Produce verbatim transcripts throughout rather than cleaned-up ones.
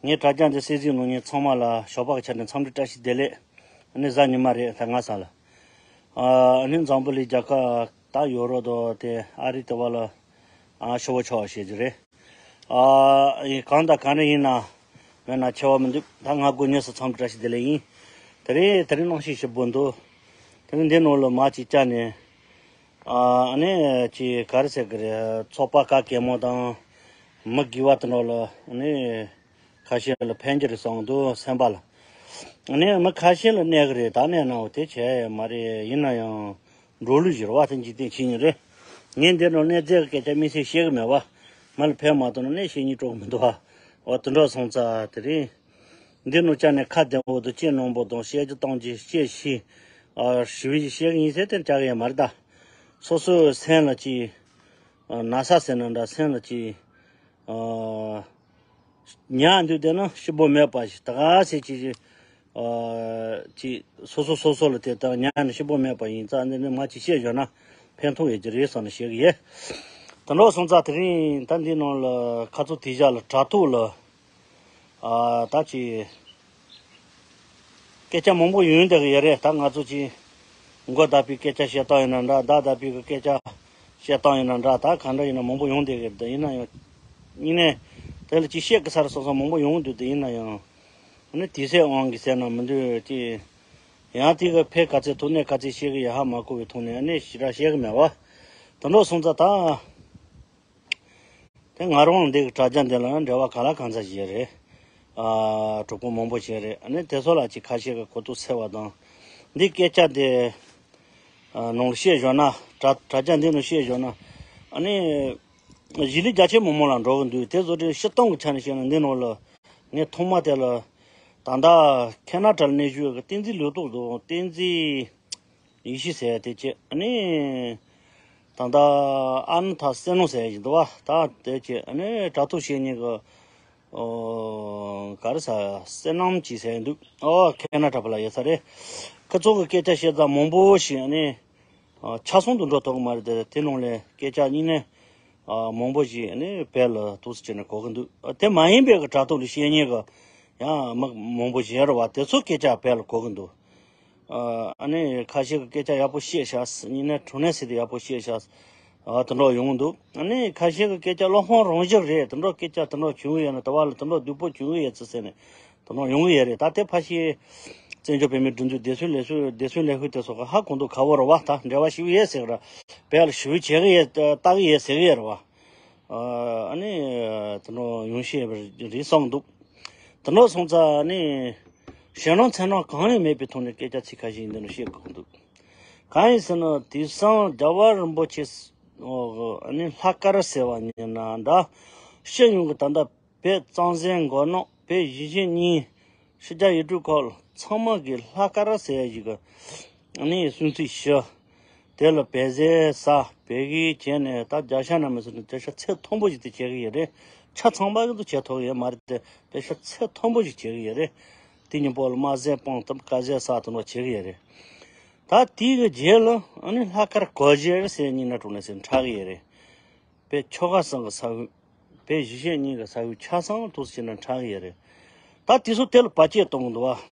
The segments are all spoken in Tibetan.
ངའི་དྲ་རྒྱ་འདི་གསན་གཟིགས་གནང་མཁན་ཚང་མ་ལ་ཞོགས་པ་གི་ཆ་ནས་འཚམས་འདྲི་བཀྲ་ཤིས་བདེ་ལེགས། ཨ་ནི་གཟའ་ཉི་མ་རེད་ད་ང་ས་ལ། ཨ་ནི་འཛམ་བུ་གླིང་རྒྱལ་ཁབ་ད་ཡོ་རོབ་དང་དེ་ཨ་རི་དེ་བ་ལ་ཨ་ཞུ་བ་ཆོག་བཤད་རྒྱུ་རེད། ཨ་ཡིན་གང་དང་གང་རེ་ཡིན་ན་མེད་ན་ཆེ་བ་མི་འདུག་ད་ང་དགོས་ཉེས་སུ་འཚམས་འདྲི་བཀྲ་ཤིས་བདེ་ལེགས་ཡིན། དེ་རིང་དེ་རིང་གནམ་གཤིས་ཞིབ་པོ་འདུག་དེ་རིང་འདི་ནང་ལ་མ་ཅིག་བཅར་ནས། ཨ་ནི་ཅི་ག་རེ་ཟེར་གི་རེད། ཚོགས་པ་ག་གེ་མོ་དང་མི་དགེ་བ་དེ་འདྲ་ལ་ཨ་ནི་ཁ་ཤས་ལ་ཕན་གྱི་རེད་བསམ་འདུག་སེམས་པ་ལ། ཨ་ནི་མི་ཁ་ཤས་ལ་གནས་གི་རེད། ད་གནས་ནའོ་དེ་བྱས་ཡ་མ་རེད། ཡིན་ན་ཡང་འགྲོ་ལུགས་བཞི་རུ་བ་དེ་འཇིག་རྟེན་ཕྱི་ཉིན་རེད། ངས་འདི་འདྲ་གནས་ཚད་ཀྱི་སྐད་ཆ་དམིགས་བསལ་བཤད་གི་མེད་བ། མི་ལ་ཕན་མ་ཐོགས་ན་གནས་བཤད་སྙིང་བྲོ་གི་མི་འདུག་བ། འོ་དེ་འདྲ་སོང་ཙང་དེ་རིང་། འདི་ནང་བཅར་ནས་ཁ་བདེ་པོ་དང་སྐྱིད་སྣང་པོ་དང་བཤད་རྒྱུ་གཏོང་རྒྱུ་བཤད་ཤེས། ཨ་ཞི་བའི་བཤད་གི་ཡིན་ཟེར་དེ་བཅར་གི་ཡ་མ་རེད་ད། སོ་སོའི་སེམས་ལ་ཅིག་ཨ་ན་ཚ་ཟེར་ན་འདྲ། སེམས་ལ་ཅིག་ཨ་ཉར་འདུག་བསྡད་ན་སྐྱིད་པོ་མེད་པ་ཞིག་ད་ག་ཟེར་ཅིག་ཨ་ཅིག་སོ་སོ་སོ་སོ་ལ་དེ་ལྟར་ཉར་ནས་སྐྱིད་པོ་མེད་པ་ཡིན་ཙང་འདི་ནས་མ་ཅིག་བཤད་བཞག་ན་ཕན་ཐོགས་ཡོད་ཀྱི་རེད་བསམ་ནས་བཤད་གི་ཡོད། དེ་འདྲ་སོང་ཙང་དེ་རིང་ད་འདི་ནང་ལ་ཁ་ཚུགས་དེ་བཞག་ལ་དྲ་ཐོག་ལ། ཨ་ད་ཅི། སྐད་ཆ་མང་པོ་ཡོང་བསྡད་ཀྱི་ཡོད་རེད། ད་ང་ཚོ་ཅི། མགོ་བརྡབ་པའི་སྐད་ཆ་བཤད་སྟངས་ཡིན་ན་འདྲ། ཟླ་བརྡབ་པའི་སྐད་ཆ་བཤད་སྟངས་ཡིན་ན་འདྲ། ད་ག་འདྲ་ཡིན་ན་མང་པོ་ཡོང་བསྡད་ཀྱི་རེད། ད་ཡིན་ན་ཡང་། ཡིན་ནའི། དེ་ལ་ཅི་བཤད་ཀྱི་ས་རེད་བསམ་བསམ་མང་པོ་ཡོང་འདུག་དེ་ཡིན་ན་ཡང་། ཨ་ནི་དུས་ཚོད་དབང་གིས་ཟེར་ན་མི་འདུག་ཅི། ཡང་དེ་གི་ཕན་ག་ཚད་ཐོགས་ནས་ག་ཚད་བཤད་ཀྱི་ཡོད་ཧ་མ་གོ་བའི་ཐོག་ནས་ཨ་ནི་ཞེ་དྲག་བཤད་ཀྱི་མེད་བ། དེ་འདྲ་སོང་ཙང་ད། དེ་ང་རང་འདི་གི་དྲ་རྒྱ་འདི་ལ་འབྲེལ་བ་ག་ལ་གང་འཚམ་ཞིག་རེད། ཨ་གྲོགས་པོ་མང་པོ་ཞིག་རེད། ཨ་ནི་དེ་ཚོ་ལ་ཅིག་ཁ་ཤས་ཀྱི་གོ་རྟོགས་འཚེར་བ་དང་། འདི་སྐད་ཆ་དེ་ཨ་ནང་ལ་བཤད་བཞག་ན། དྲ་དྲ་རྒྱ་འདི་ནང་བཤད་བཞག་ན། ཨ་ནི་གཞི་ལས་རྒྱ་ཆེ་མང་མང་ལ་འགྲོ་གི་འདུག་དེ་བཟོ་འདྲའི་སྤྱིར་བཏང་གི་ཆ་ནས་བཤད་ན་འདི་ནང་ལ་ངས་ཐོག་མ་དེ་ལ་ད་ལྟ་ཁེ་ན་ཌ་ལ་གནས་བཞུགས་ཀྱི་བསྟན་འཛིན་ལོ་ཏོག་དང་བསྟན་འཛིན། ཡེ་ཤེས་ཟེར་ཡ་དེ་བྱས་ཨ་ནི། ད་ལྟ་ཨ་ནུ་ཐ་བསོད་ནམས་ཟེར་ཡ་ཞིག་འདུག་བ། ད་དེ་བྱས་ཨ་ནི་དྲ་ཐོག་བཤད་མཁན་གྱི། ཨོ། ག་རེ་ཟ། བསོད་ནམས་ཅིག་ཟེར་ཡ་འདུག་ཨོ་ཁེ་ན་ཌ་ཕ་ལ་ཡོད་ས་རེད། ཁོ་ཚོ་གི་སྐད་ཆ་བཤད་ཚར་མང་པོ་ཞིག་ཨ་ནི། ཨ་ཆ་ཚང་དུ་འགྲོ་ཐུབ་ཀྱི་མ་རེད་དེ། དེ་ནང་ལས་སྐད་ཆ་གཉིས་ནས། ཨ་མང་པོ་ཞིག་ཨ་ནི་བོད་ལ་འདུག་སེ་བྱས་ནས་གོ་གི་འདུག་ཨ་དེ་མ་ཡིན་པའི་གི་དྲ་ཐོག་ལ་བཤད་མཁན་གྱི་ཡང་མི་མང་པོ་ཞིག་ཡོད་རེད་བ། དེ་ཚོ་སྐད་ཆ་བོད་ལ་གོ་གི་འདུག་ཨ་ནི་ཁ་ཤས་ཀྱི་སྐད་ཆ་ཡག་པོ་བཤད་ཤག་གཉིས་ནས་དྲང་གནས་ཟེར་དེ་ཡག་པོ་བཤད་ཤག་ཨ་དེ་འདྲ་ཡོང་གི་འདུག་ཨ་ནི་ཁ་ཤས་ཀྱི་སྐད་ཆ་བློ་ཕམ་རང་བཞིན་རེད། དེ་འདྲ་སྐད་ཆ་དེ་འདྲ་བྱུང་གི་ཡོད་ན་དེ་བ་ལ་དེ་འདྲ་སྡུག་པོ་བྱུང་གི་ཡོད་ཚུལ་ཟེར་ནས་དེ་འདྲ་ཡོང་གི་ཡོད་རེད། ད་དེ་ཕ་ཤི་བཙན་བྱོལ་བོད་མིའི་སྒྲིག་འཛུགས་བདེ་སྲུང་ལས་སྲོལ་བདེ་སྲུང་ལས་ཁུངས་དེ་ཚོ་གི་ཧ་གོ་འདུག་ག་བོ་རེད་བ། ད་འབྲེལ་བ་ཞུ་གི་ཡོད་ཟེར་གི་རེད། བོད་ལ་ཞུ་བྱེད་གི་ཡོད་ལྟ་གི་ཡོད་ཟེར་གི་ཡོད་རེད་བ། ཨ་ནི་དེ་འདྲ་ཡོང་ཤེས་པ་རེད་བསམ་འདུག་དེ་འདྲ་སོང་ཙང་ནི་ཞེད་སྣང་འཚེར་སྣང་གང་ཡང་མེད་པའི་ཐོག་ནས་སྐད་ཆ་ཚིག་ཁ་ཤས་ཡིན་འདི་འདྲ་བཤད་དགོས་ཀྱི་འདུག་གང་ཡིན་ཟེར་ན་དེང་སང་རྒྱལ་བ་རིན་པོ་ཆེ་ཨ་ནི་ལྷག་དཀར་ཟེར་བ་ཡིན་ན་འདྲ། སྤྱི་ཡོངས་ཀྱི་ད་ལྟ་བོད་གཙང་གསུམ་མགོ་ནག་བོད་གཞིས་བྱེས་གཉིས་ཕྱི་རྒྱལ་ཡུལ་གྲུ་ཁག་ཚང་མ་གི་ལྷག་དཀར་ཟེར་ཡ་ཞིག་གི་ཨ་ནི་སྲུང་བརྩི་ཞུ། དེ་ལ་བལ་ཟས་ཟ། བལ་གཞས་བྱས་ནས་ད་བརྒྱ་ཆ་ན་མི་ཟེར་ན་བརྒྱ་ཆ་ཚད་མཐོན་པོ་ཞིག་དེ་བྱེད་ཀྱི་ཡོད་རེད། ཆ་ཚང་པ་གི་འདུག་བྱེད་ཐུབ་ཡོད་མ་རེད་དེ། བརྒྱ་ཆ་ཚད་མཐོན་པོ་ཞིག་བྱེད་ཀྱི་ཡོད་རེད། དེ་གཉིས་པོ་ལ་མ་ཟས་སྤང་དང་ཀ་ཟས་ཟ་དང་བ་བྱེད་ཀྱི་ཡོད་རེད། ད་དེའི་གི་རྗེས་ལ་ཨ་ནི་ལྷག་དཀར་གོ་བརྗེ་ཟེར་གཉིས་ན་གྲོང་ནས་ཟེར་འཁྲབ་ཀྱི་ཡོད་རེད། བོད་ཆོལ་ཁ་གསུམ་གི་ས་ཁུལ། བོད་གཞིས་བྱེས་གཉིས་ཀྱི་ས་ཁུལ་ཆ་ཚང་འདུག་སེ་བྱས་ན་འཁྲབ་ཀྱི་ཡོད་རེད། ད་དེ་ཚོ་དེ་ལ་བར་ཆད་གཏོང་གི་འདུག་བ།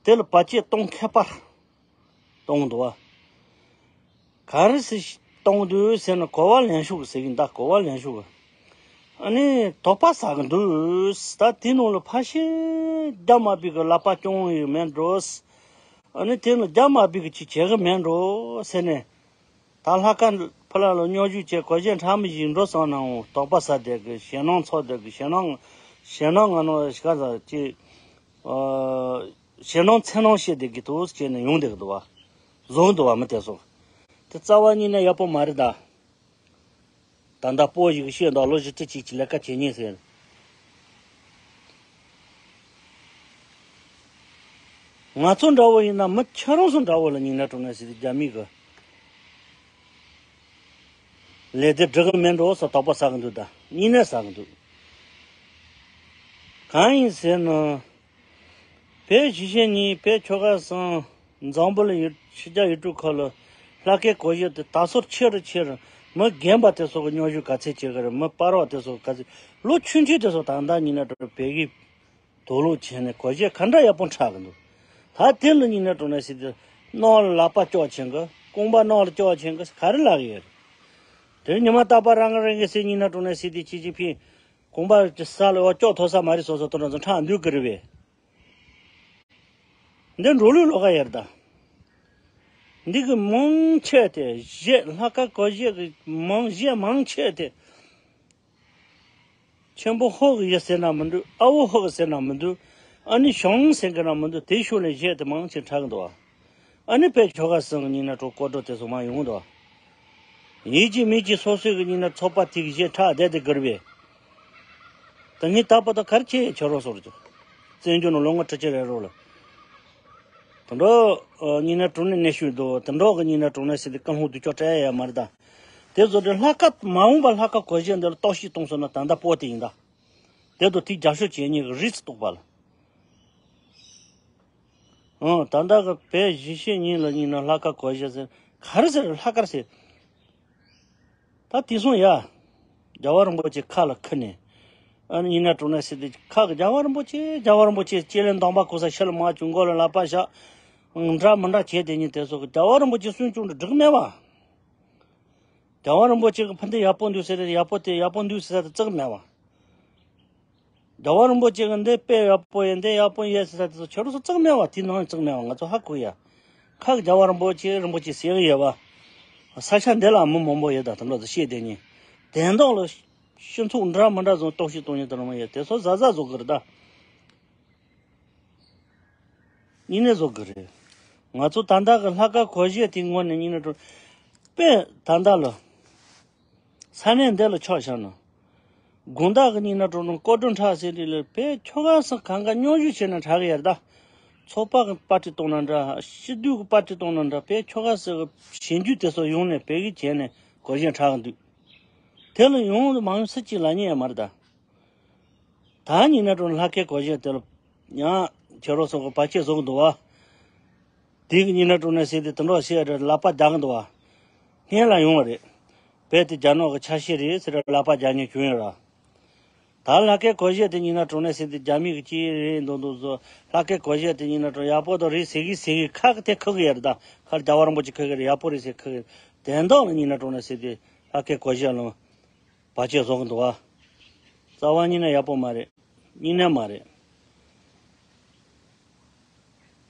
དེ་ལ་བར་ཆད་གཏོང་མཁས་པར་གཏོང་གི་འདུག་བ། ག་རེ་ཟེར་གཏོང་གི་འདུག་ཟེར་ན་གོ་བ་ལེན་ཤོག་གི་ཟེར་གྱི་འདུག་གོ་བ་ལེན་ཤོག་གི་ཨ་ནི་དོགས་པ་ཟ་གི་འདུག་ད་དེ་ནང་ལ་ཕ་ཤི་རྒྱ་མ་པི་གི་ལག་པ་རྐྱོང་ཡོད་མེད་འགྲོ། ཨ་ནི་དེ་ནི་རྒྱ་མ་པི་གི་ཅིག་བྱེད་གི་མེད་འགྲོ་ཟེར་ནས། ད་ལྷག་དཀར་ཕ་ལ་ལ་སྨྱོ་ཤུགས་བྱས་གོ་ཞེ་འཁྲབ་མི་ཞིག་འགྲོ་སོང་ནའང་དོགས་པ་ཟ་བསྡད་གི་ཞེད་སྣང་ཚོར་བསྡད་གི་ཞེད་སྣང་ཞེད་སྣང་ང་ནོ་ཤི་ཁ་ཟ་ཅི། ཞེད་སྣང་འཚེར་སྣང་བཤད་བསྡད་གི་འདུག་ཟེར་ནས་ཡོང་བསྡད་གི་འདུག་བ། བཟོ་གི་འདུག་བ་མི་དེ་ཚོ། དེ་རྩ་བ་ཉིད་ནས་ཡག་པོ་མ་རེད་ད། ད་ལྟ་སྤོ་ཞིག་བཤད་འདུག་ལོ་བཞི་བཅུ་གཅིག་གི་ལས་ཀ་བྱེད་ཉེན་ཟེར། ང་ཚོ་འདྲ་བོ་ཡིན་ན་མི་ཁྱེད་རང་ཚོ་འདྲ་བོ་ལ་སྙིང་ནད་གྲོངས་ན་ཟེར་ཏེ་རྒྱ་མི་གི་ལས་དེ་འགྲིག་གི་མེད་འགྲོ་ཟེར་དོགས་པ་ཟ་གི་འདུག་ད་སྙིང་ནད་ཟ་གི་འདུག་གང་ཡིན་ཟེར་ན། བོད་གཞིས་བྱེས་གཉིས་བོད་ཆོལ་ཁ་གསུམ་འཛམ་བུ་གླིང་ཡུལ་ཕྱི་རྒྱལ་ཡུལ་གྲུ་ཁག་ལ་ལྷག་དཀར་གོ་ཞེ་དེ་དར་སྲོལ་ཆེ་རུ་ཆེ་རུ་ མི་རྒན་པ་དེ་ཚོ་གི་སྙོན་ཞུ་ག་ཚད་བྱེད་གི་རེད། མི་སྤར་བ་དེ་ཚོ་ག་ཚད། ལོ་ཆུང་ཆུང་དེ་ཚོ་ད་ལྟ་ཡིན་ན་འགྲོ་བོད་ཀྱི་དུག་ལོག་བྱས་ནས་གོ་གཞས་ག་འདྲ་ཡག་པོ་འཁྲབ་གི་འདུག་ད་དེ་ལ་ཡིན་ན་འགྲོ་ན་སྲིད་དེ་ནང་ལ་ལག་པ་ལྕོག་བྱེད་གི། རྐང་པ་ནང་ལ་ལྕོག་བྱེད་གི། ག་རེ་ལབ་གི་ཡོད་རེད། དེ་ཉི་མ་རྟག་པར་རང་གི་རང་གི་སྲིད་ཡིན་ན་འགྲོ་ན་སྲིད་དེ་ཅི་ཅི་ཕིང་གོམ་པ་ས་ལ་འོ་ལྕོག་ཐོག་ས་མ་རེད་བཟོ་བཟོ་དོ་འདྲ་ཚོ་འཁྲབ་འདུག་གི་རེད་པས། འདི་འགྲོ་ལུགས་ལོགས་ཀ་ཡར་ད། འདི་གི་མང་ཆེ་དེ་གཞས་ལྷག་དཀར་གོ་གཞས་གི་མང་གཞས་མང་ཆེ་དེ། ཆེན་པོ་ཧོ་གི་ཡ་ཟེར་ན་མི་འདུག་ཨ་བོ་ཧོ་གི་ཟེར་ན་མི་འདུག་ཨ་ནི་ཞང་ཟེར་གི་ན་མི་འདུག་དེ་ཤུལ་ལས་གཞས་དེ་མང་ཆེ་འཁྲབ་གི་འདུག་བ། ཨ་ནི་དཔེ་ཁྱོ་ག་སང་གི་ཉིན་ན་གྲོགས་སྐོར་བྲོ་དེ་ཚོ་མང་ཡོང་འདུག་བ། ཡིན་གཅིག་མིན་གཅིག་སོ་སོའི་གི་ཉིན་ན་ཚོགས་པ་དེ་གི་གཞས་འཁྲབ་བསྡད་དེ་གི་རེད་པས། ད་ངས་ད་བར་དུ་གར་ཆེ་ཆོ་རོགས་སོར་ཅོ། བཙན་བྱོལ་ནང་ལོ་ངོ་ཁྲི་ཆེ་རེ་རོགས་ལ། དུད་འགྲོ། ཉིན་ན་གྲོང་ནས་གནས་ཤུལ་འདུག་དུད་འགྲོ་གི་ཉིན་ན་གྲོང་ནས་སྲིད་དེ་ཀུན་སློང་དུ་ཅོག་སྤྲད་ཡ་མ་རེད་ད། དེ་ཚོ་དེ་ལྷག་དཀར་མ་འོངས་པ་ལྷག་དཀར་གོ་གཞས་འདི་ལ་གཏོར་བཤིག་གཏོང་སོང་ན་ད་ལྟ་སྤོ་དེ་ཡིན་ད། དེ་ཚོ་དེ་རྒྱབ་སྐྱོར་བྱེད་མཁན་གི་རིས་སུ་གཏོགས་པ་ལ། ཨང་། ད་ལྟ་གི་བོད་གཞིས་བྱེས་གཉིས་ལ་ཡིན་ན་ལྷག་དཀར་གོ་གཞས་ཟེར་ག་རེ་ཟེར་ལྷག་དཀར་ཟེར། ད་དེང་སང་ཡ། རྒྱལ་བ་རིན་པོ་ཆེ་ཁ་ལ་ཁུར་ནས། ཨ་ནི་ཡིན་ན་གྲོང་ནས་སྲིད་དེ་ཁ་གི་རྒྱལ་བ་རིན་པོ་ཆེ་རྒྱལ་བ་རིན་པོ་ཆེ་སྤྱན་ལམ་དམ་པ་གོ་ས་ཤར་ལ་མ་བྱུང་མགོ་ལ་ལག་པ་བཞག་འདྲ་མི་འདྲ་བྱས་དེ་ཉིན་དེ་ཚོ་གི་རྒྱལ་བ་རིན་པོ་ཆེ་སུན་ཅུང་འདྲ་འགྲིག་མེད་བ། རྒྱལ་བ་རིན་པོ་ཆེ་གི་ཕ་འདི་ཡག་པོ་འདུག་ཟེར་ཡག་པོ་དེ་ཡག་པོ་འདུག་ཟེར་ས་དེ་བརྩེགས་མེད་བ། རྒྱལ་བ་རིན་པོ་ཆེ་གི་འདི་དཔེ་ཡག་པོ་ཡིན་འདི་ཡག་པོ་ཡིན་ཟེར་ས་དེ་ཚོ་ཁྱོད་རང་ཚོ་བརྩེགས་མེད་བ། དེ་ནང་བརྩེགས་མེད་བ། ང་ཚོ་ཧ་གོ་ཡ། ཁ་གི་རྒྱལ་བ་རིན་པོ་ཆེ་རིན་པོ་ཆེ་ཟེར་གི་ཡོད་བ། ས་ཆ་འདི་ལ་མི་མང་པོ་ཡོད་ད་དུ་འགྲོ་དུ་ཤེས་དེ་ཉིན། དན་ཐོག་ལ་སྤྱི་ཚོགས་འདྲ་མི་འདྲ་བཟུང་གཏོར་བཤིག་གཏོང་ཉིན་དུ་རིན་པོ་ཡོད་དེ་ཚོ་གཟབ་གཟབ་བཟོ་གི་རེད་ད། གཉིས་ནས་བཟོ་གི་རེད། ང་ཚོ་ད་ལྟ་གི་ལྷག་དཀར་གོ་གཞས་དེ་ངོ་ནས་གཉིས་ནས་འགྲོ། དཔེ་ད་ལྟ་ལ། ས་གནས་འདི་ལ་ཆ་བཞག་ན། དགོང་དག་གི་གཉིས་ན་འགྲོ་ནང་སྐོར་བྲོ་འཁྲབ་ཟེར་དེ་ལ་བོད་ཁྱོ་ག་སང་གང་ག་སྙོན་ཞུ་བྱས་ན་འཁྲབ་གི་ཡར་ད། ཚོགས་པ་གི་པར་ཊི་གཏོང་ན་འདྲ་སྤྱི་འཐུས་གི་པར་ཊི་གཏོང་ན་འདྲ་བོད་ཁྱོ་ག་སང་གི་གཞན་རྒྱུད་དེ་ཚོ་ཡོང་ནས་བོད་ཀྱི་བྱས་ནས་གོ་གཞས་འཁྲབ་གི་འདུག་དེ་ལ་ཡོང་དུ་མ་ཡོང་སུ་གཅིག་ལ་ཉེ་ཡ་མ་རེད་ད། ད་ཉིན་ན་འགྲོ་ལྷག་དཀར་གོ་གཞས་དེ་ལ་ཡང་ཁྱེད་རོགས་ཚོ་གི་བར་ཆད་བཟོ་གི་འདུག་བ། དེ་གི་ཉིན་ན་འགྲོ་ནས་ཟེར་དེ་དུད་འགྲོ་བཤད་རེད་ལག་པ་རྒྱག་གི་འདུག་བ། སྔོན་ལ་ཡོང་བ་རེད། བོད་དེ་རྒྱ་ནག་གི་ཆ་ཤས་རེད་ཟེར་ལག་པ་རྒྱག་ཉེན་བྱུང་ཡོད་ར། ད་ལྷག་དཀར་གོ་གཞས་དེ་ཉིན་ན་འགྲོ་ནས་ཟེར་དེ་རྒྱ་མི་གི་ཅི་རེད་འདུག་འདུག་བཟོ། ལྷག་དཀར་གོ་གཞས་དེ་ཉིན་ན་འགྲོ་ཡག་པོ་དང་རེད་ཟེར་གི་ཟེར་གི་ཁ་གི་དེ་ཁུག་གི་ཡར་ད་ཁར་རྒྱལ་བ་རིན་པོ་ཆེ་ཁུག་གི་རེད་ཡག་པོ་རེད་ཟེར་ཁུག་གི་དན་ཐོག་ལ་ཉིན་ན་འགྲོ་ནས་ཟེར་དེ་ལྷག་དཀར་གོ་གཞས་ལ། བར་ཆད་བཟོ་གི་འདུག་བ། རྩ་བ་ཉིད་ནས་ཡག་པོ་མ་རེད། གཉིས་ནས་མ་རེད།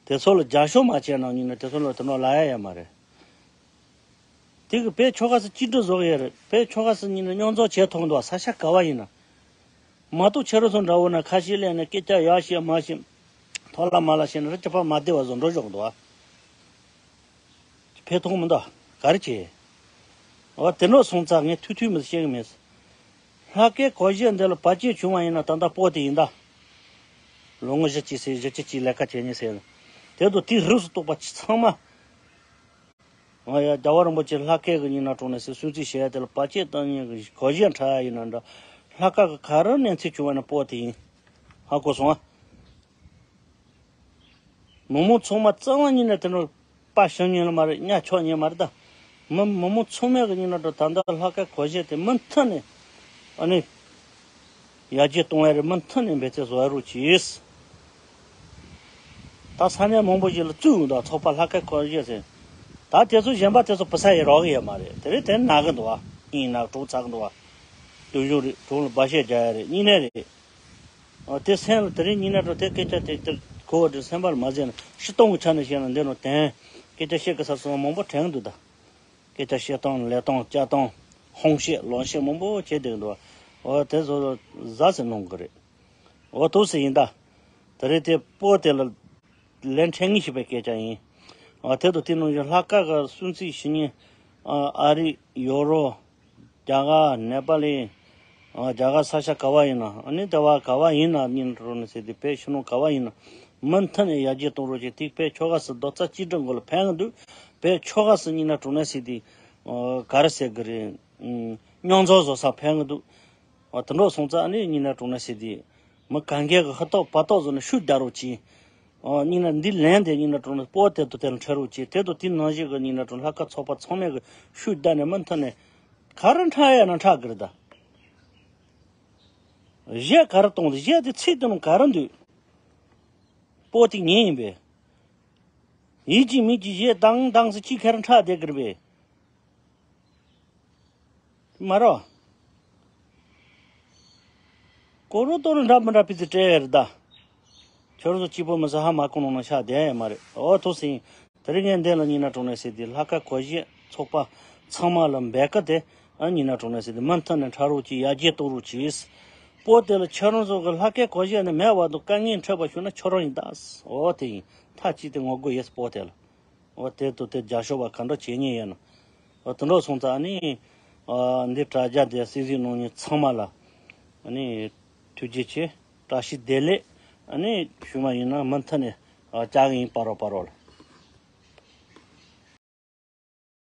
དེ་ཚོ་ལ་རྒྱབ་སྐྱོར་མ་བྱས་ན་ཉིན་ནས་དེ་ཚོ་ལ་དེ་ནོ་ལ་ཡ་ཡ་མ་རེད། དེ་གི་བོད་ཁྱོ་ག་སི་གཅིག་སྒྲིལ་བཟོ་གི་ཡོད་རེད། བོད་ཁྱོ་ག་སི་ཉིན་ནས་མཉམ་འཛོམས་བྱེད་ཐུབ་འདུག་བ་ས་ཆ་ག་བ་ཡིན་ན། མ་གཏོགས་ཁྱེད་རང་ཚོ་འདྲ་བོ་ན་ཁ་ཤས་ལས་ནས་སྐད་ཆ་ཡག་བཤད་མ་བཤད། ཐོག་ལ་མ་ལ་བཤད་ན་རི་ཅི་པ་མ་བདེ་བ་བཟོ་འགྲོ་ཞོག་འདུག་བ། ཕེ་ཐོག་མི་འདུག་ག་རེ་བྱེད། འོ་དེ་འདྲ་སོང་ཙང་ངས་ཐུག་ཐུག་མི་བཤད་གི་མེད། ལྷག་དཀར་གོ་གཞས་འདི་ལ་བར་ཆད་བྱུང་བ་ཡིན་ན་ད་ལྟ་སྤོ་དེ་ཡིན་ད། ལོ་ངོ་བཞི་བཅུ་ཟེར་བཞི་བཅུ་གཅིག་ལས་ཀ་བྱེད་ཉེ་ཟེར། དེ་ཚོ་དེ་རིགས་སུ་གཏོགས་པ་ཚང་མ། ང་ཡ་རྒྱལ་བ་རིན་པོ་ཆེ་ལྷག་དཀར་གི་ཉིན་ན་གྲོང་ནས་ཟེར་སུན་གཙེར་བྱས་ཡ་དེ་ལ་བར་ཆད་བཏང་ཉེ་གི་གོ་གཞས་འཁྲབ་ཡ་ཡིན་ན་འདྲ། ལྷག་དཀར་གི་ག་རེ་གནས་ཚུལ་བྱུང་བ་ན་སྤོ་དེ་ཡིན། ཧ་གོ་སོང་ཨ། མི་མང་ཚང་མ་རྩ་བ་ཉིད་ནས་དེ་ནོ་པ་ཤང་ཉིན་ལ་མ་རེད་ཉ་ཆོག་ཉིན་མ་རེད་ད། མི་མི་མང་ཚང་མས་གི་ཉིན་ལ་འགྲོ་ད་ལྟ་ལྷག་དཀར་གོ་གཞས་དེ་མུ་མཐུད་ནས་ཨ་ནི་ཡར་རྒྱས་གཏོང་ཡ་རེད། མུ་མཐུད་ནས་འབད་བརྩོན་བཟོ་ཡ་རོགས་གྱིས། ད་ས་གནས་མང་པོ་ཞིག་ལ་བཙུགས་འདུག་ཚོགས་པ་ལྷག་དཀར་གོ་གཞས་ཟེར། ད་དེ་ཚོ་གཞན་པ་དེ་ཚོ་བུ་ས་ཡི་རོགས་ཡོད་མ་རེད། དེ་རིང་དེ་ན་གི་འདུག་བ། ཡིན་ན་གྲོགས་ཚ་གི་འདུག་བ། དུ་བཞུགས་རེད་གྲོགས་ལ་འབའ་བཤད་རྒྱག་ཡ་རེད་གཉིས་ནས་རེད། ཨ་དེ་སེམས་ལ་དེ་རིང་ཉིན་ན་འགྲོ་དེ་སྐད་ཆ་དེ་དེར་གོ་བ་དེ་སེམས་པར་མ་ཟད་ན་ཤི་སྟོང་གི་ཆ་ནས་བཤད་ན་འདི་ནོ་དན། སྐད་ཆ་བཤད་གི་ས་སོང་མང་པོ་དྲན་འདུག་ད། སྐད་ཆ་བཤད་སྟངས་ལས་སྟངས་བྱ་སྟངས་ཧོང་བཤད་ལོང་བཤད་མང་པོ་བྱེད་བསྡད་འདུག་འོ་དེ་ཚོ་ཟ་ཟེར་གནང་གི་རེད། འོ་ཐུགས་སུ་ཡིན་ད། དེ་རིང་དེ་སྤོ་དེ་ལ་ལན་འཕྲད་ངེས་ཤིག་པའི་སྐད་ཆ་ཡིན། འོ་དེ་དང་དེ་ནང་བཞིན་ལྷག་དཀར་གི་སུན་གཙེར་ཞུ་མཁན་ཨ་རི་ཡོ་རོབ། རྒྱ་གར་ནེ་པ་ལི། ཨ་རྒྱ་གར་ས་ཆ་ག་བ་ཡིན་ན་ཨ་ནི་ལྟ་བ་ག་བ་ཡིན་ན་ཉིན་རོ་ནི་ཟེར་དེ་བོད་ཕྱི་ནང་ག་བ་ཡིན་ན་མུ་མཐུད་ནས་ཡར་རྒྱས་གཏོང་རོགས་བྱེད་དེ་བོད་ཁྱོ་ག་སི་རྡོག་རྩ་གཅིག་སྒྲིལ་མགོ་ལ་ཕན་གི་འདུག་བོད་ཁྱོ་ག་སི་ཉིན་ན་གྲོང་ན་ཟེར་དེ་ཨ་ག་རེ་ཟེར་གི་རེད། ཨ་མཉམ་འཛོམས་བཟོ་ས་ཕན་གི་འདུག་ཨ་དེ་འདྲ་སོང་ཙང་ཨ་ནི་ཉིན་ན་གྲོང་ན་ཟེར་དེ་མི་གང་གས་གི་ཧུར་ཐག་བར་ཐག་བཟོ་ནས་ཤུགས་རྒྱག་རོགས་གྱིས། ཨ་ཉིན་ན་འདི་ལན་དེ་ཉིན་ན་གྲོང་ན་སྤོ་དེ་དུ་དེ་ལ་འཕྲད་རོགས་གྱིས་དེ་དུ་དེ་ནང་བཞིན་གི་ཉིན་ན་གྲོང་ལྷག་དཀར་ཚོགས་པ་ཚང་མས་གི་ཤུགས་རྒྱག་ནས་མུ་མཐུད་ནས། ག་རེ་འཁྲབ་ཡ་ན་འཁྲབ་གི་རེད་ད། གཞས་ག་རེ་གཏོང་དེ་གཞས་དེ་ཚིག་དེ་ནང་ག་རེ་འདུག་སྤོ་ཏི་ཉིན་ཡིན་པས། ཡིད་ཀྱི་མིག་གི་གཞས་དང་དང་སི་ཅི་ཁེར་འཁྲབ་བསྡད་གི་རེད་པས། མ་རོ། ཀོ་རོ་ཏོ་རོ་འདྲ་མི་འདྲ་པི་ཙི་སྤྲད་ཡ་རེད་ད། ཁྱོད་རང་ཚོ་སྐྱིད་པོ་མི་ཟ་ཧ་མ་གོ་ནོ་ན་ཤ་བསྡད་ཡ་མ་རེད། ཨོ་ཐུག་སིང་། དེ་རིང་ངས་འདི་ལ་ཉིན་ན་གྲོང་ནས་ཟེར་དེ་ལྷ་ཁ་གོ་གཞས་ཚོགས་པ་ཚང་མ་ལ་འབད་ཀ་དེ་ཨ་ཉིན་ན་གྲོང་ནས་ཟེར་དེ་མུ་མཐུད་ནས་འཁྲབ་རོགས་གྱིས། ཡར་རྒྱས་གཏོང་རོགས་གྱིས། སྤོ་དེ་ལ་ཁྱོད་རང་ཚོ་གི་ལྷ་ཁའི་གོ་གཞས་ནི་མེད་བར་དུ་དཀའ་ངལ་འཕྲད་པ་བྱུང་ན་ཁྱོད་རང་ཡིན་ད། ཨོ་དེ་ཡིན། མཐའ་གཅིག་ཏུ་ངོ་རྒོལ་ཡོད་སྤོ་དེ་ལ། འོ་དེ་དུ་དེ་རྒྱབ་སྐྱོར་བ་ག་འདྲ་བྱེད་ཉེན་ཡོད་ན། འོ་དེ་འདྲ་སོང་ཙང་ནི། ཨ་འདི་དྲ་རྒྱ་དེ་སྲིད་ཟིག་གནང་མཁན་ཚང་མ་ལ། ཨ་ནི་ཐུགས་རྗེ་ཆེ། བཀྲ་ཤིས་བདེ་ལེགས། ཨ་ནི་ཞུ་མ་ཡིན་ན་མུ་མཐུད་ནས་ཨ་བཅར་གི་ཡིན། པ་རོ་པ་རོ་ལ།